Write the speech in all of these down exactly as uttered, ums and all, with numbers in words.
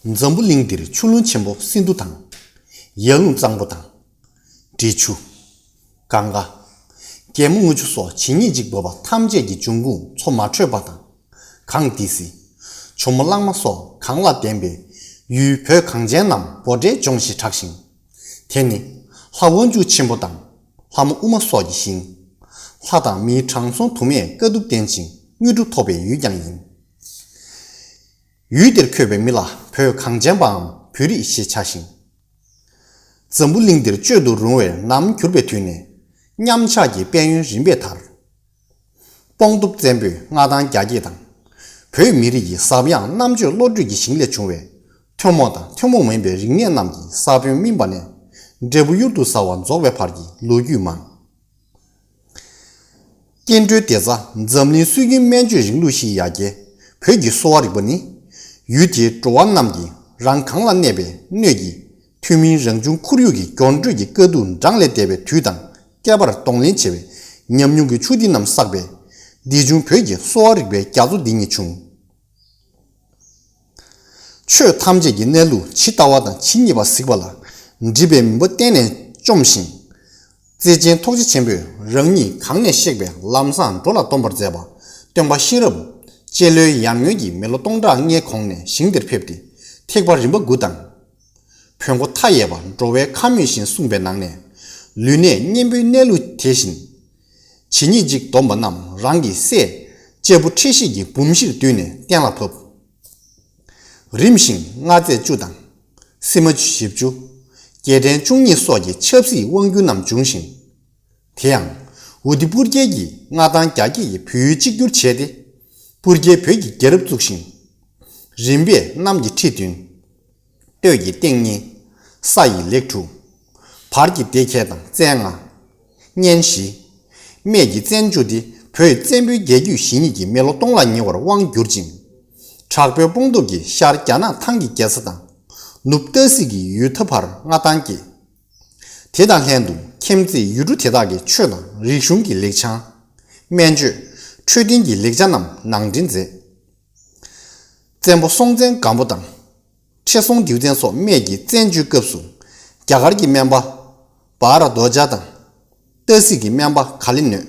འཛམ་བུ་གླིང་འདིར་ཆུ་ཀླུང་ཆེན་པོ་སིན་དྷུ་དང་། ཡར་ཀླུང་གཙང་པོ་དང་། འབྲི་ཆུ། གངྒཱ། རྒྱལ་མོ་རྔུལ་ཆུ་སོགས་ཇི་སྙེད་ཅིག་འབབ་པ་ཐམས་ཅད་ཀྱི་འབྱུང་ཁུངས་མཚོ་མ་དྲོས་པ་དང་། གངས་ཏི་སེ། ཇོ་མོ་གླང་མ་སོགས་གངས་ལ་ལྡན་པའི་ཡུལ་བོད་གངས་ཅན་རྣམས་འབོད་སྒྲའི་ལྗོངས་ཞེས་གྲགས་ཤིང་། དེ་ནི་ལྷ་དབང་ཕྱུག་ཆེན་པོ་དང་ལྷ་མོ་ཨུ་མ་སོགས་ཀྱི་ཞིང་། ལྷ་དང་མིའི་དྲང་སྲོང་དུ་མས་དཀའ་ཐུབ་བསྟེན་ཅིང་དངོས་གྲུབ་ཐོབ་པའི་ཡུལ་ཀྱང་ཡིན། ཡུལ་འདིར་འཁོད་པའི་མི་ལ་བོད་གངས་ཅན་པའམ་བོད་རིགས་ཞེས་བྱ་ཞིང་། འཛམ་བུ་གླིང་འདིར་བཅོས་སུ་རུང་བའི་ནམ་གྱུར་པའི་དུས་ནས་མཉམ་ཆགས་ཀྱི་དཔལ་ཡོན་རིམ་པས་དར། སྤོང་གདུབ་བཙན་པོའི་མངའ་ཐང་རྒྱ་བསྐྱེད་དང་། བོད་མི་རིགས་ཀྱི་ཟབ་ཡངས་རྣམ་དཔྱོད་བློ་གྲོས་ཀྱི་ཞིང་ལས་བྱུང་བའི་ཐུན་མོང་དང་ཐུན་མོང་མིན་པའི་རིག་གནས་རྣམས་ཀྱི་ས་བོན་སྨིན་པ་ནས་འབྲས་བུ་གཡུར་དུ་ཟ་བ་རྫོགས་པའི་བར་གྱི་ལོ་རྒྱུས་མང་། སྐྱེ་འགྲོའི་བདེ་རྩ་འཛམ་གླིང་སྲོལ་རྒྱུན་སྨན་བཅོས་རིང་ལུགས་ཤིག་ཡར་རྒྱས་བོད་ཀྱི་གསོ་བ་རིག་པ་ནི། ཡུལ་དེའི་འགྲོ་བ་རྣམས་ཀྱིས་རང་གང་ལ་གནས་པའི་སྣོད་ཀྱི་ཐུན་མིན་རང་བྱུང་ཁོར་ཡུག་གི་འགྱུར་འགྲོས་ཀྱི་དཀའ་སྡུག་འགྲངས་ལས་འདས་པའི་དུས་དང་བསྐལ་པར་གདོང་ལེན་བྱེད་པའི་ཉམས་མྱོང་གི་ཆུ་ཐིགས་རྣམས་བསགས་པའི་འདི་བྱུང་བོད་ཀྱི་གསོ་བ་རིག་པའི་རྒྱ་མཚོ་འདི་ཉིད་བྱུང་། ཆོས་ཐམས་ཅད་ཀྱི་གནས་ལུགས་ཇི་ལྟ་བ་དང་ཇི་སྙེད་པ་གཟིགས་པ་ལ་སྒྲིབ་པའི་མུན་པ་གཏན་ནས་བཅོམ་ཞིང་། བརྩེ་ཆེན་ཐུགས་རྗེ་ཆེན་པོས་རང་ཉིད་གང་ནས་གཤེགས་པའི་ལམ་བཟང་འགྲོ་ལ་སྟོན་པར་མཛད་པ་སྟོན་པ་ཤེས་རབ་སྤྱི་ལོའི་ཡར་སྔོན་གྱི་མི་ལོ་སྟོང་ཕྲག་ལྔའི་གོང་ནས་ཞིང་འདིར་ཕེབས་ཏེ་ཐེག་པ་རིམ་པ་དགུ་དང་། བོན་སྒོ་མཐའ་ཡས་པ་འགྲོ་བའི་ཁམས་སྨོས་ཤིང་གསུངས་པའི་ནང་ནས། ལུས་གནད་གཉེན་པོའི་གནས་ལུགས་དེ་བཞིན། ཇི་སྙེད་ཅིག་བསྡོམས་པ་རྣམས་རང་གི་སྲས། ལྕགས་ཕུར་འཁྲིད་ཤེས་ཀྱི་འབུམ་བཞིར་བསྡུས་ནས་གཏན་ལ་ཕབ། རིམ་བཞིན་མངའ་མཛད་བཅུ་དང་། སིལ་མ་བཞི་བཅུ། རྒྱལ་ཕྲན་བཅུ་གཉིས་སོགས་ཀྱི་ཆབ་སྲིད་དབང་སྒྱུར་རྣམས་བྱུང་ཞིང་། དེ་ཡང་། ཨུ་ཏི་སྤུར་རྒྱལ་གྱིས་མངའ་ཐང་རྒྱ་བསྐྱེད་ཀྱིས་བོད་ཡུལ་གཅིག་གྱུར་བྱས་ཏེ། སྤུར་རྒྱལ་བོད་ཀྱི་རྒྱལ་རབས་བཙུགས་ཤིང་། རིམ་པས་གནམ་གྱི་ཁྲི་བདུན། སྟོད་ཀྱི་སྟེང་གཉིས། ས་ཡི་ལེགས་དྲུག་བར་གྱི་སྡེ་བརྒྱད་དང་བཙན་ལྔ། གཉན་བཞི། སྨད་ཀྱི་བཙན་བཅུ་སྟེ་བོད་བཙན་པོའི་རྒྱལ་རྒྱུད་ཞེ་གཉིས་ཀྱི་མི་ལོ་སྟོང་ལ་ཉེ་བར་དབང་བསྒྱུར་ཅིང་། དྲག་པོའི་དཔུང་སྟོབས་ཀྱིས་ཤར་རྒྱ་ནག་ཐང་གི་རྒྱལ་ས་དང་། ནུབ་ཏ་སི་གི་ཡུལ་ཐ་བར་མངའ་ཐང་བསྐྱེད། དེ་དང་ལྷན་དུ་ཁྱིམ་མཚེས་ཡུལ་གྲུ་དེ་དག་གི་ཆོས་དང་རིག་གཞུང་གི་ལེགས་བྱང་། སྨན་བཅོས། འཕྲོད་བསྟེན་གྱི་ལེགས་ཆ་རྣམས་ནང་འདྲེན་མཛད། བཙན་པོ་སྲོང་བཙན་སྒམ་པོ་དང་། ཁྲི་སྲོང་ལྡེའུ་བཙན་སོགས་སྨད་ཀྱི་བཙན་བཅུའི་སྐབས་སུ། རྒྱ་གར་གྱི་སྨན་པ། བྷ་ར་དོ་ཇ་དང་། ཏ་སི་གི་སྨན་པ་ག་ལེ་ནོས།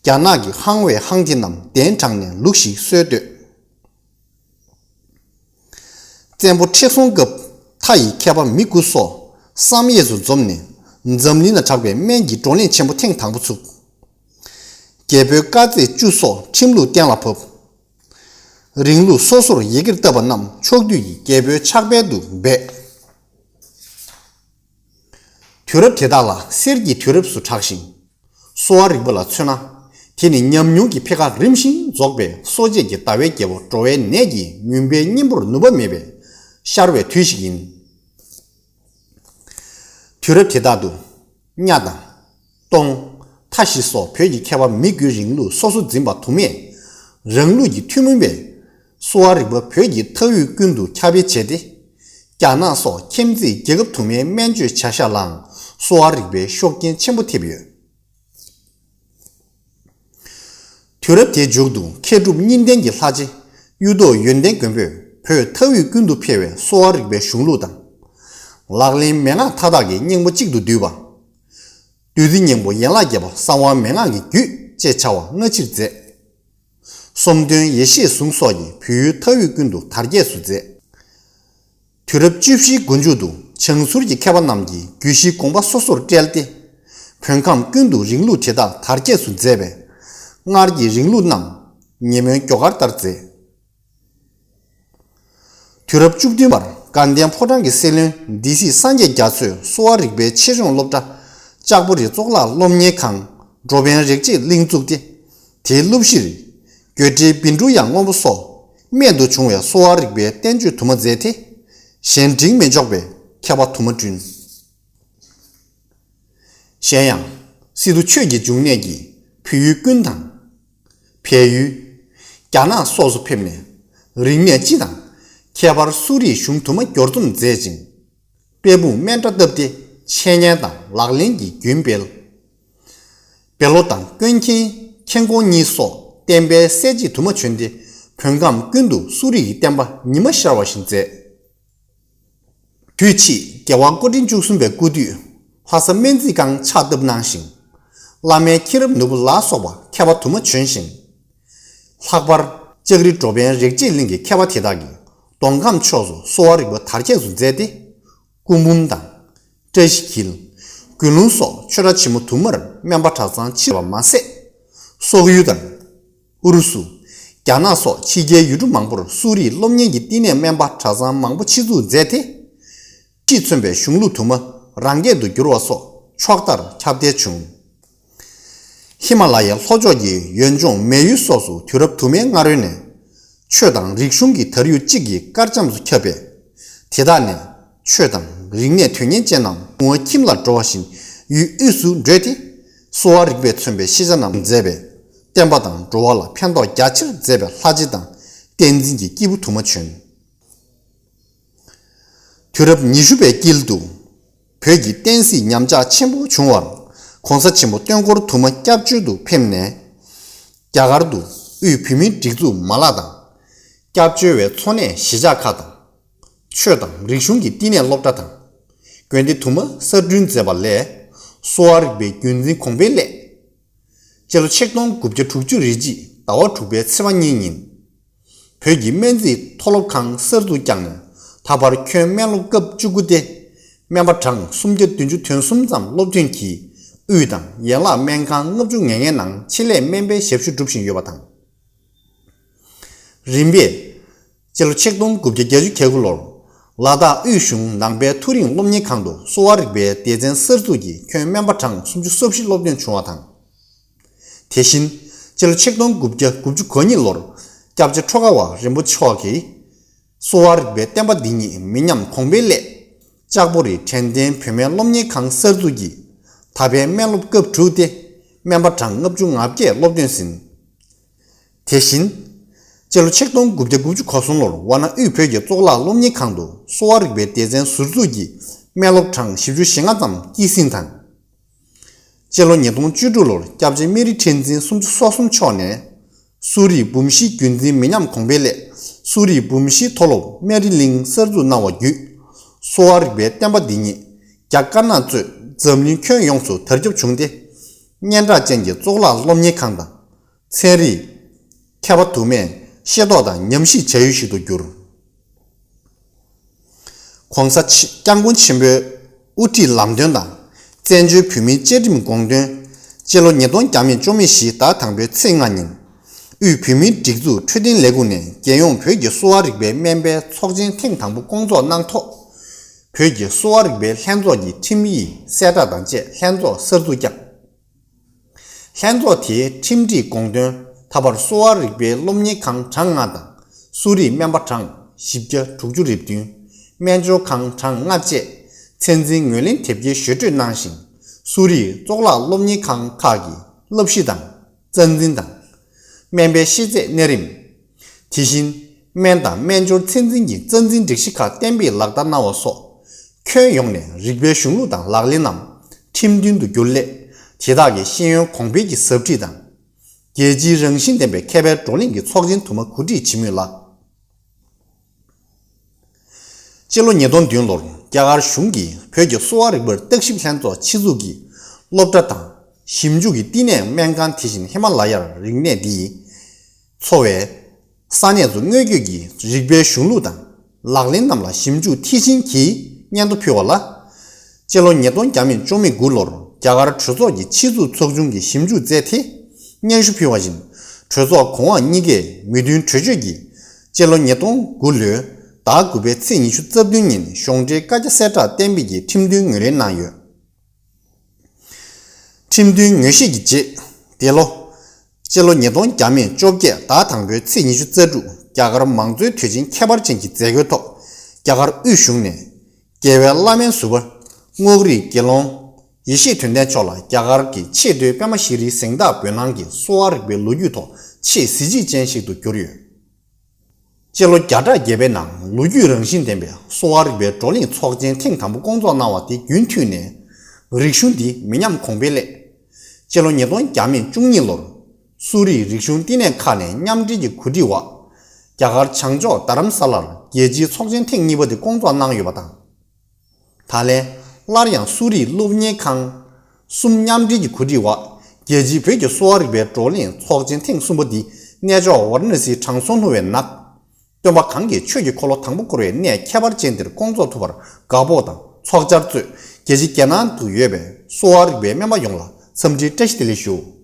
རྒྱ་ནག་གི་ཧང་ཝེ་ཧང་ཐི་རྣམས་གདན་དྲངས་ནས་ལུགས་ཤིག་སྲོལ་བཏོད། བཙན་པོ་ཁྲི་སྲོང་སྐབས་མཐའ་ཡི་མཁས་པ་མི་དགུ་སོགས་བསམ་ཡས་སུ་འཛོམས་ནས་འཛམ་གླིང་ན་གྲགས་པའི་སྨན་གྱི་བགྲོ་གླེང་ཆེན་པོ་ཐེངས་དང་པོ་ཚུགས། རྒྱལ་པོའི་བཀའ་སྩལ་བཅུ་སོགས་ཁྲིམས་ལུགས་གཏན་ལ་ཕབ། རིང་ལུགས་སོ་སོར་ཡི་གེར་བཏབ་པ་རྣམས་ཕྱོགས་འདུས་ཀྱི་རྒྱལ་པོའི་ཕྱག་དཔེ་དུ་སྦས། དུས་རབས་དེ་དག་ལ་གསེར་གྱི་དུས་རབས་སུ་གྲགས་ཤིང་། གསོ་བ་རིག་པ་ལ་མཚོན་ན། དེ་ནི་ཉམས་མྱོང་གི་འཕེལ་ཁ་རིམ་བཞིན་རྫོགས་པའི་གསོ་དཔྱད་ཀྱི་ཟླ་བའི་རྒྱལ་པོ་འགྲོ་བའི་ནད་ཀྱི་མུན་པའི་གཉེན་པོར་ནུབ་པ་མེད་པའི་ཤར་བའི་དུས་ཤིག་ཡིན། དུས་རབས་དེ་དག་ཏུ། གཉའ་དང་། སྟོང་། མཐའ་བཞི་སོགས་བོད་ཀྱི་མཁས་པ་མི་དགུའི་རིང་ལུགས་སོ་སོ་འཛིན་པ་དུ་མས། རང་ལུགས་ཀྱི་ཐུན་མོང་པའི་གསོ་བ་རིག་པ་བོད་ཀྱི་མཐའ་དབུས་ཀུན་ཏུ་ཁྱབ་སྤེལ་བྱས་ཏེ། རྒྱ་ནག་སོགས་ཁྱིམ་མཚེས་རྒྱལ་ཁབ་དུ་མའི་སྨན་བཅོས་བྱ་གཞག་ལའང་གསོ་བ་རིག་པའི་ཤུགས་རྐྱེན་ཆེན་པོ་ཐེབས་ཡོད། དུས་རབས་དེའི་མཇུག་ཏུ་མཁས་གྲུབ་གཉིས་ལྡན་གྱི་ལྷ་རྗེ་གཡུ་ཐོག་ཡོན་ཏན་མགོན་པོས་བོད་མཐའ་དབུས་ཀུན་ཏུ་འཕེལ་བའི་གསོ་བ་རིག་པའི་གཞུང་ལུགས་དང་། ལག་ལེན་མན་ངག་མཐའ་དག་གི་སྙིང་པོ་གཅིག་ཏུ་བསྡུས་པ། བདུད་རྩི་སྙིང་པོ་ཡན་ལག་བརྒྱད་པ་གསང་བ་མན་ངག་གི་རྒྱུད་ཅེས་བྱ་བ་སྔ་ཕྱིར་མཛད། གསུམ་དོན་ཡེ་ཤེས་ཟུང་སོགས་ཀྱིས་བོད་ཡུལ་མཐའ་དབུས་ཀུན་ཏུ་དར་རྒྱས་སུ་མཛད། དུས་རབས་བཅུ་བཞིའི་མགོ་མཇུག་ཏུ་བྱང་ཟུར་གྱི་མཁས་པ་རྣམས་ཀྱིས་རྒྱུད་བཞིའི་དགོངས་པ་སོ་སོར་བཀྲལ་ཏེ། བོད་ཁམས་ཀུན་ཏུ་རིང་ལུགས་དེ་དག་དར་རྒྱས་སུ་མཛད་པས། སྔར་གྱི་རིང་ལུགས་རྣམས་ཉེ་སྨོན་སྒྱོ་གར་ལྟར་མཛད། དུས་རབས་བཅུ་བདུན་པར་དགའ་ལྡན་ཕོ་བྲང་གི་སྲིད་བློན་སྡེ་སྲིད་སངས་རྒྱས་རྒྱ་མཚོས་གསོ་བ་རིག་པའི་ཆེད་སྦྱོང་སློབ་གྲྭ་ལྕགས་པོ་རི་གཙུག་ལག་སློབ་གཉེར་ཁང་འགྲོ་ཕན་རིག་བྱེད་གླིང་བཙུགས་ཏེ། དེའི་སློབ་གཞིར་གྱོད་འབྲེལ་བཻ་ཌཱུརྱ་སྔོན་པོ་སོགས་རྨད་དུ་བྱུང་བའི་གསོ་བ་རིག་པའི་བསྟན་བཅོས་དུ་མ་མཛད་དེ། གཞན་དྲིང་མི་འཇོག་པའི་མཁས་པ་དུ་མ་བསྐྲུན། གཞན་ཡང་། སི་ཏུ་ཆོས་ཀྱི་འབྱུང་གནས་ཀྱིས་བོད་ཡུལ་ཀུན་དང་། བལ་ཡུལ། རྒྱ་ནག་སོགས་སུ་ཕེབས་ནས། རིག་གནས་སྤྱི་དང་། ཁྱད་པར་གསོ་རིག་གཞུང་དུ་མ་སྦྱོར་རྩོམ་མཛད་ཅིང་། དཔལ་སྤུངས་སྨན་གྲྭ་བཏབ་སྟེ། འཆད་ཉན་དང་ལག་ལེན་གྱི་རྒྱུན་སྤེལ། བེ་ལོ་དང་ཀུན་མཁྱེན་མཁྱེན་ཀོང་གཉིས་སོགས་བསྟན་པའི་གསལ་བྱེད་དུ་མ་བྱོན་ཏེ། བོད་ཁམས་ཀུན་ཏུ་གསོ་རིག་གི་བསྟན་པ་ཉི་མ་ཤར་བ་བཞིན་མཛད། དུས་ཕྱིས་རྒྱལ་བ་སྐུ་ཕྲེང་བཅུ་གསུམ་པའི་སྐུ་དུས་ལྷ་ས་སྨན་རྩིས་ཁང་ཕྱག་བཏབ་གནང་ཞིང་། བླ་མའི་མཁྱེན་རབ་ནོར་བུ་ལ་སོགས་པ་མཁས་པ་དུ་མ་བྱོན་ཞིང་། ལྷག་པར་ལྕགས་རི་འགྲོ་ཕན་རིག་བྱེད་གླིང་གི་མཁས་པ་དེ་དག་གིས་མདོ་ཁམས་ཕྱོགས་སུ་གསོ་བ་རིག་པ་དར་ཁྱབ་ཏུ་མཛད་དེ། སྐུ་འབུམ་དང་། བཀྲ་ཤིས་འཁྱིལ། དགེ་ལུང་སོགས་ཆོས་གྲྭ་ཆེན་མོ་དུ་མར་སྨན་པ་གྲྭ་ཚང་ཕྱིར་བ་མ་ཟད། སོག་ཡུལ་དང་། ཨུ་རུ་སུ། རྒྱ་ནག་སོགས་ཕྱི་རྒྱལ་ཡུལ་གྲུ་མང་པོར་གསོ་རིག་སློབ་གཉེར་གྱི་བསྟི་གནས་སྨན་པ་གྲྭ་ཚང་མང་པོ་ཆེད་འཛུགས་མཛད་དེ། ཕྱིས་མཚོན་པའི་གཞུང་ལུགས་དུ་མ་རང་སྐད་དུ་བསྒྱུར་བ་སོགས་ཕྱོགས་མཐར་ཁྱབ་གདལ་བྱུང་། ཧི་མ་ལ་ཡའི་ལྷོ་ཕྱོགས་ཀྱི་ཡུལ་ལྗོངས་མེ་ཡུལ་སོགས་སུ་དུས་རབས་དུ་མའི་སྔ་རོལ་ནས་ཆོས་དང་རིག་གཞུང་གི་དར་ཡུག་གཅིག་གི་དཀར་འཇམ་དུ་ཁྱབ་པས། དེ་དག་ནས་ཆོས་དང་རིག་གནས་དོན་གཉེར་ཅན་རྣམས་མུ་ཝ་ཁྱིམ་ལ་འགྲོ་བ་བཞིན་ཡུལ་དབུས་སུ་བགྲོད་དེ། གསོ་བ་རིག་པས་མཚོན་པའི་ཤེས་བྱ་རྣམས་མཛད་པས། བསྟན་པ་དང་འགྲོ་བ་ལ་ཕན་ཐོགས་རྒྱ་ཆེར་མཛད་པའི་ལྷ་རྗེ་དང་བསྟན་འཛིན་གྱི་སྐྱེས་བུ་དུ་མ་བྱོན། དུས་རབས་ཉི་ཤུ་པའི་དཀྱིལ་དུ། བོད་ཀྱི་བསྟན་སྲིད་ཉམས་ཆག་ཆེན་པོ་བྱུང་བར། གོང་ས་ཆེན་པོ་སྟོན་འཁོར་དུ་མ་སྐྱབས་བཅོལ་དུ་ཕེབས་ནས། རྒྱ་གར་དུ་དབུས་བོད་མིའི་སྒྲིག་འཛུགས་མ་ལག་དང་། སྐྱབས་བཅོལ་བའི་འཚོ་གནས་གཞིས་ཆགས་ཁག་དང་། ཆོས་དང་རིག་གཞུང་གི་བསྟི་གནས་སློབ་གྲྭ་དང་། དགོན་སྡེ་དུ་མ་གསར་སྐྲུན་མཛད་པ་ལས། གསོ་བ་རིག་པའི་རྒྱུན་འཛིན་གོང་འཕེལ་སླད། སྤྱི་ལོ་ཆིག་སྟོང་དགུ་བརྒྱ་དྲུག་ཅུ་རེ་གཅིག་ཟླ་བ་དྲུག་པའི་ཚེས་པ་གཉིས་ཉིན། བོད་ཀྱི་སྨན་རྩིས་མཐོ་སློབ་ཁང་གསར་འཛུགས་བསྐྱངས་ནས། ད་བར་ཁྱོན་སྨན་སློབ་སྐབས་བཅུ་དགུ་སྟེ། སྨན་པ་གྲངས་སུམ་བརྒྱ་བདུན་ཅུ་དོན་གསུམ་ཙམ་སློབ་ཐོན་གྱིས། དབུས་དང་ཡན་ལག་སྨན་ཁང་ལྔ་བཅུ་ང་ལྔའི་ནང་ཆེད་ལས་སྨན་པའི་ཞབས་ཞུ་སྒྲུབ་བཞིན་ཡོད་པ་དང་། རིམ་པས། སྤྱི་ལོ་ཆིག་སྟོང་དགུ་བརྒྱ་བརྒྱད་ཅུ་གྱ་དགུ་ལོར། ལ་དྭགས་དབུས་གཞུང་ནང་པའི་མཐོ་རིམ་སློབ་གཉེར་ཁང་དུ་གསོ་བ་རིག་པའི་སྡེ་ཚན་གསར་འཛུགས་ཀྱིས་ཁྱོན་སྨན་པ་གྲངས་སུམ་ཅུ་སོ་བཞི་སློབ་ཐོན་བྱུང་བ་དང་། དེ་བཞིན། སྤྱི་ལོ་ཆིག་སྟོང་དགུ་བརྒྱ་དགུ་བཅུ་གོ་གཉིས་ལོར། སྐྱབས་རྗེ་ཁྲོ་དགའ་བ་རིན་པོ་ཆེ་མཆོག་གིས། གསོ་བ་རིག་པའི་བསྟན་པ་འདི་ཉིད་མི་ཉམས་གོང་འཕེལ་སླད། ལྕགས་པོ་རི་དྲན་རྟེན་བོད་སྨན་སློབ་གཉེར་ཁང་གསར་འཛུགས་ཀྱིས། ད་ཕན་སྨན་སློབ་སྐབས་དྲུག་སྟེ། སྨན་པ་གྲངས་ལྔ་བཅུ་ང་བརྒྱད་སློབ་ཐོན་ཟིན། དེ་བཞིན། སྤྱི་ལོ་ཆིག་སྟོང་དགུ་བརྒྱ་དགུ་བཅུ་གོ་གསུམ་ལོར་ཝཱ་ཎ་དབུས་བོད་ཀྱི་གཙུག་ལག་སློབ་གཉེར་ཁང་དུ་གསོ་བ་རིག་པའི་སྡེ་ཚན་ཟུར་འཛུགས་ཀྱིས་སྨན་སློབ་གྲངས་བཞི་བཅུ་ཞེ་ལྔ་ཙམ་སྐྱེད་སྲིང་དང་། སྤྱི་ལོ་ཉིས་སྟོང་བཅུ་དྲུག་ལོར་སྐྱབས་རྗེ་སྨན་རི་ཁྲི་འཛིན་སུམ་ཅུ་སོ་གསུམ་མཆོག་ནས། གསོ་རིག་འབུམ་བཞིའི་རྒྱུན་འཛིན་མི་ཉམས་གོང་འཕེལ་སླད། གསོ་རིག་འབུམ་བཞིའི་མཐོ་སློབ་སྨན་རི་གླིང་གསར་འཛུགས་གནང་བ་བརྒྱུད། གསོ་བ་རིག་པའི་བསྟན་པ་འདི་ཉིད། རྒྱ་དཀར་ནག་གཙོས་འཛམ་གླིང་ཁྱོན་ཡོངས་སུ་དར་ཁྱབ་བྱུང་སྟེ། སྙན་གྲགས་ཅན་གྱི་གཙུག་ལག་སློབ་གཉེར་ཁང་དང་། ཚན་རིག་མཁས་པ་དུ་མས་ཤེས་རྟོགས་དང་ཉམས་ཞིབ་བྱ་ཡུལ་ཞིག་ཏུ་གྱུར། ༸གོང་ས་ཆེ་སྐྱབས་མགོན་ཆེན་པོའི་དབུ་ཁྲིད་ལམ་སྟོན་དང་། བཙན་བྱོལ་བོད་མིའི་བཅའ་ཁྲིམས་དགོངས་དོན། སྤྱི་ལོ་ཉིས་སྟོང་བརྒྱ་མེད་བཅུ་མེད་བཞི་ཟླ་དང་པོའི་ཚེས་ལྔ་ཉིན། དབུས་བོད་མིའི་སྒྲིག་འཛུགས་འཕྲོད་བསྟེན་ལས་ཁུངས་ནས་རྒྱལ་ཡོངས་བོད་ཀྱི་གསོ་བ་རིག་པའི་སྨན་པའི་ཚོགས་ཆེན་ཐེངས་དང་པོ་བསྐོང་ཚོགས་གནང་ཐོག་བོད་ཀྱི་གསོ་བ་རིག་པའི་ལྷན་ཚོགས་ཀྱི་ཁྲིམས་ཡིག་གསལ་བསྒྲགས་དང་བཅས་ལྷན་ཚོགས་གསར་འཛུགས་བསྐྱངས། ལྷན་ཚོགས་དེའི་ཁྲིམས་སྒྲིག་དགོངས་དོན། ད་བར་གསོ་བ་རིག་པའི་སློབ་གཉེར་ཁང་གྲངས་ལྔ་དང་། གསོ་རིག་སྨན་པ་གྲངས་བཞི་བརྒྱ་དྲུག་ཅུ་རེ་བདུན། སྨན་སྦྱོར་ཁང་གྲངས་ལྔ་བཅས་ཚད་འཛིན་ངོས་ལེན་དེབ་སྐྱེལ་ཞུ་སྤྲོད་གནང་ཞིང་། གསོ་རིག་གཙུག་ལག་སློབ་གཉེར་ཁང་ཁག་གི་བསླབ་གཞི་དང་། རྩ་འཛིན་དང་། སྨན་པའི་ཤེས་ཚད་གནས་རིམ། དེ་བཞིན། སྨན་དང་སྨན་སྦྱོར་ཚད་འཛིན་གྱི་རྩ་འཛིན་སྒྲིག་གཞི་ཁག་གཏན་འབེབས་ལག་བསྟར་གནང་བ་སོགས། ཁྱོན་ཡོངས་ནས་རིག་པའི་གཞུང་ལུགས་དང་ལག་ལེན་རྣམས་ཁྲིམས་མཐུན་དུ་གྱུར་སླད། དེ་དག་གི་ཤེས་ཡོན་གོང་འཕེལ་གྱི་ཟབ་ཁྲིད་དང་། རྒྱལ་སྤྱིའི་རང་བཞིན་ལྡན་པའི་མཁས་པའི་བགྲོ་གླེང་གི་ཚོགས་ཆེན་དུ་མ་གོ་སྒྲིག་བྱེད་མུས་ལ། སྤྱི་ལོ་ཉིས་སྟོང་བདུན་ལོར་རྒྱ་གར་གཞུང་གིས་བོད་ཀྱི་གསོ་བ་རིག་པར་བརྟག་ཞིབ་ལྷན་ཚོགས་ཆེད་འཛུགས་ཀྱིས་སློབ་གྲྭ་དང་ཞིབ་འཇུག་གི་བསྟི་གནས་སྨན་ཁང་དེ་བཞིན་ཧི་མ་ལ་ཡར་རིག་གནས་འདི་འཚོ་བའི་ས་གནས་སུ་དངོས་བརྒྱུད་ཀྱི་རིག་པའི་གཞུང་ལུགས་དང་ལག་ལེན་རྣམས་ལ་ཞིབ་འཇུག་མཐིལ་ཕྱིན་གྱིས་སྙན་ཐོ་ཕུལ་བ་ལ། སྤྱི་ལོ་ཉིས་སྟོང་བརྒྱ་མེད་བཅུ་མེད་དགུ་ལོར་རྒྱ་གར་གྲོས་ཚོགས་ཀྱི་ཕྱི་སྲིད་ཚོགས་ཆུང་གིས་ཞིབ་འཇུག་མཛད་དེ། སྙན་ཞུ་ཕུལ་བ་བཞིན། གྲོས་ཚོགས་གོང་འོག་གཉིས་ཀས་མོས་མཐུན་གྲོས་ཆོད་ཀྱིས། སྤྱི་ལོ་ཉིས་སྟོང་དགུ་ལོའི་ཟླ་དགུ་པའི་ཚེས་ཉི་ཤུ་རྩ་བདུན་ཉིན་གཞུང་འབྲེལ་བཀའ་རྒྱ་གསལ་བསྒྲགས་གཏན་འབེབས་ཀྱི་ཁྲིམས་མཐུན་ངོས་ལེན་གནང་ཡོད། ཁྲིམས་མཐུན་ངོས་བཞེས་ཀྱི་རྗེས། འདས་ལོ། སྤྱི་ལོ་ཉིས་སྟོང་བརྒྱ་མེད་བཅོ་བརྒྱད་ཟླ་དང་པོའི་ཚེས་ཉི་ཤུ་རྩ་དྲུག་རྒྱ་གར་མང་གཙོའི་དུས་ཆེན་ཁྱད་པར་ཅན་གྱི་མཛད་སྒོའི་ཐོག་རྒྱ་གར་དབུས་གཞུང་ནས། རྒྱལ་བའི་བླ་སྨན་ཟུར་པ། རྔོག་རིགས་དགེ་སློང་། ཡེ་ཤེས་དོན་ལྡན་མཆོག་ལ་རྒྱ་གར་གྱི་ཆེས་མཐོའི་པདྨ་ཤྲི་རིའི་གཟེངས་རྟགས་འབོད་གནང་གིས་གསོ་བ་རིག་པའི་ལོ་རྒྱུས་ཐོག་ཆེས་གཟི་བརྗིད་ཅན་ཞིག་ཏུ་གྱུར་ཡོད། སྤྱི་ལོ་བརྒྱ་ཕྲག་བརྒྱད་པའི་ནང་ལོ་རྒྱུས་རང་བཞིན་ལྡན་པའི་གསོ་བ་རིག་པའི་བགྲོ་གླེང་ཚོགས་ཆེན་ཐེངས་དང་པོ་བསྐོང་ཚོགས་གནང་བ་དེ་རྒྱུན་མཐུད་ནས། རིག་གཞུང་འདི་མི་ཉམས་གོང་འཕེལ་སླད། སྤྱི་ལོ་ཉིས་སྟོང་བརྒྱ་མེད་བཅུ་གཉིས་ལོར། གསོ་རིག་རིག་གཞུང་བསྟི་གནས་ཁག་ནས་མཉམ་འབྲེལ་གྱི་གོ་སྒྲིག་འོག་རྒྱ་གར་བྱང་ཕྱོགས་རྡ་རམ་ས་ལར་རྒྱལ་སྤྱིའི་ཚོགས་ཆེན་ཐེངས་གཉིས་པ་དེ་བསྐོང་ཚོགས་གནང་ཡོད་པ་དང་། ད་ལན། སླར་ཡང་གསོ་རིག་སློབ་གཉེར་ཁང་གསུམ་མཉམ་འབྲེལ་གྱི་གོ་སྒྲིག་འོག་རྒྱལ་སྤྱིའི་བོད་ཀྱི་གསོ་བ་རིག་པའི་བགྲོ་གླེང་ཚོགས་ཆེན་ཐེངས་གསུམ་པ་འདི་གནས་མཆོག་ཝཱ་ར་ཎ་སིའི་དྲང་སྲོང་ལྷུང་བའི་ནད། སྟོན་པ་གང་གིས་ཆོས་ཀྱི་འཁོར་ལོ་དང་པོ་བསྐོར་བའི་གནས་ཁྱད་པར་ཅན་འདིར་སྐོང་ཚོགས་ཐུབ་པར་དགའ་སྤོབས་དང་ཚོགས་བཅར་གཙོས་རྒྱལ་སྤྱི་རྒྱལ་ནང་དུ་ཡོད་པའི་གསོ་བ་རིག་པའི་སྨན་པ་ཡོངས་ལ་འཚམས་འདྲིའི་བཀྲ་ཤིས་བདེ་ལེགས་ཞུ།